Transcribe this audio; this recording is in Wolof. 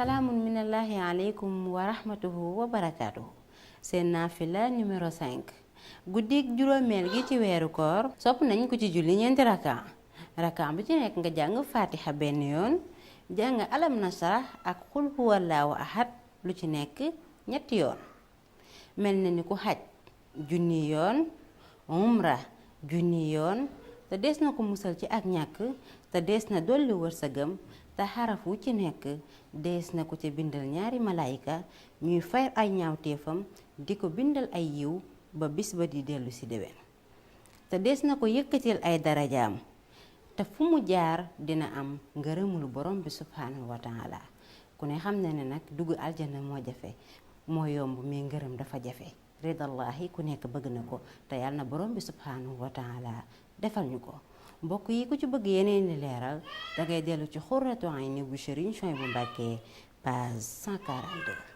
salaamun minallahi aleykum wa rahmatuhu wa barakaatuhu. seen naafila numéro 5 guddik juróomeel gi ci weeru koor sopp nañ ko ci julli ñeenti rakaa bu ci nekk nga jàng fatiha benn yoon jàng alam nasrah ak xul huwallaahu ahad lu ci nekk ñetti yoon. mel na ni ku xaj junni yoon, umra junni yoon, te des na ko musal ci ak ñàkk, te des na dolli wërsëgam, te xaraf wu ci nekk dees na ko ci bindal ñaari malaayika ñuy fay ay ñaawteefam di ko bindal ay yiw ba bis ba di dellu ci déwén. te dees na ko yëkkatil ay darajaam te fu mu jaar dina am ngërëmul borom bi subhanahu wa taala. ku ne xam na ne nag dugg aljana moo jafe, moo yomb mais ngërëm dafa jafe. ridallahi ku nekk bëgg na ko, te yàlla na borom bi subhanahu wa taala defal ñu ko. mbokk yi ku ci bëgg yeneen ni leeral dangay dellu ci Xurratu Ayni bu Sëriñ Suwaybu Mbàkke page 142.